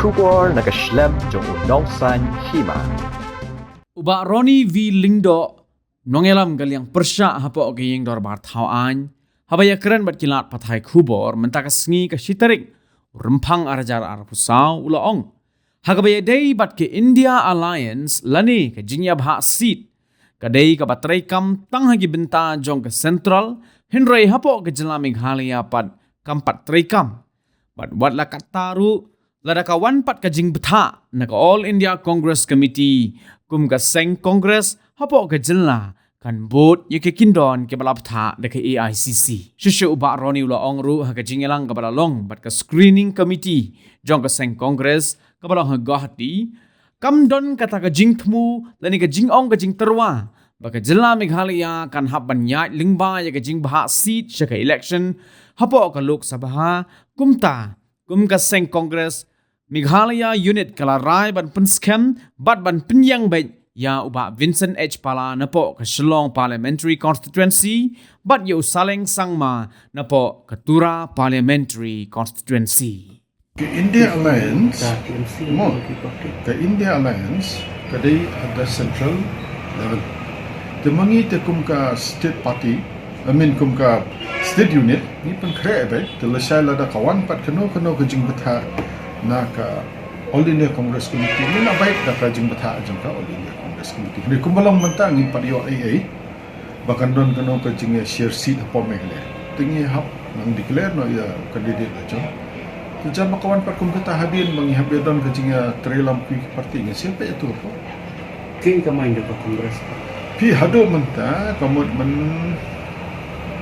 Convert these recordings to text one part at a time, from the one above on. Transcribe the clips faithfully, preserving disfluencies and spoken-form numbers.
Khubor na ka shlem jong u Nongsaiñ Hima. U Bah Ronnie V Lyngdoh, nongïalam ka liang pyrshah hapoh ka ïing dorbar thaw aiñ, haba ïakren bad ki lad pathai khubor mynta ka sngi ka shi tarik Rymphang ar hajar arphew saw, u la ong, ha kaba ïadei bad ka India Alliance lane ka jingïabhah seat, ka dei kaba treikam tang ha ki bynta jong ka Central, hynrei hapoh ka jylla Meghalaya pat kam pat treikam. Bad wat la katta ruh, lada ka wan pat ka jingbthah na ka All India Congress Committee, kum ka seng Congress hapoh ka jylla kan bud ïa ki kyndon kiba la bthah da ka A I C C. Shisha u Bah Ronnie u la ong ruh ha ka jingïalang kaba la long bad ka screening committee jong ka seng Congress kaba long ha Guwahati, kam don kata ka jingthmu lane ka jingong ka jingtyrwa ba ka jylla Meghalaya kan hap ban ïaid lyngba ïa ka jingbhah seat sha ka election hapoh ka Lok Sabha. Kumta, kum ka seng Congress, Meghalaya Unit ka la rai ban pynskhem bad ban pynïeng beit ïa u Bah Vincent H Pala napoh ka Shillong Parliamentary Constituency bad ïa u Saleng Sangma napoh ka Tura Parliamentary Constituency. Ka India Alliance, mo, ka India Alliance ka dei at the central level. Te ma ngi te kum ka state party, I mean, kum ka state unit, ngi pynkhreh beit, te lashai lada ka wan pat kano kano ka jingbthah na ka All India Congress Committee, ngi la beit da ka jingbthah jong ka All India Congress Committee. Ni kumba long mynta ngi pat ïoh ei ei ba kan don kano ka jingïashare seat hapoh Meghalaya. Te ngi hap nang declare noh ïa candidate la jong. Te jan ba ka wan pat kum kata hadien ba ngi hap ïa don ka jingïatreilang ki party, ngi sngewbha ïa tu hapoh. Ki ka main da ka Congress. Phi haduh mynta ka mut myn,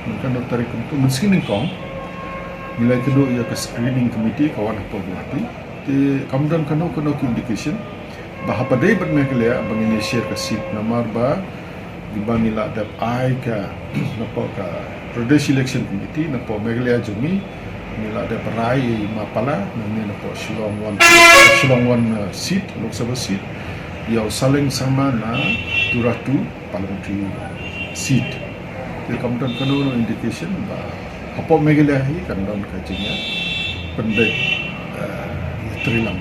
myn kano tarik kumtu, mynsngi nyngkong ngi la ïakynduh ïa ka screening committee ka wan hapoh Guwahati. Te kam don kano kano ki indication ba haba dei bad Meghalaya ba ngin ïashare ka seat, namar ba kiba ngi la dep ai ka napoh ka Pradesh Election Committee napoh Meghalaya jong ngi, ngi la dep rai ïa i Ma Pala nangne napoh Shillong one, Shillong one, uh, seat, Lok Sabha seat, ïa u Saleng Sangma na Tura two parliamentary seat. Te kam don kano kano indication ba hapoh Meghalaya hi kan don ka jingïapynbeit, uh, ïatreilang.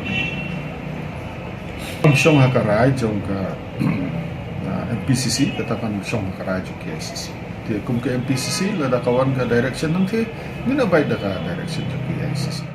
Kam shong ha ka rai jong ka, uh, M P C C, kata kan shong ha ka rai jong K I C C. Te kum ka M P C C, lada ka wan ka direction nangtei, ngin ïa beit da ka direction jong K I C C.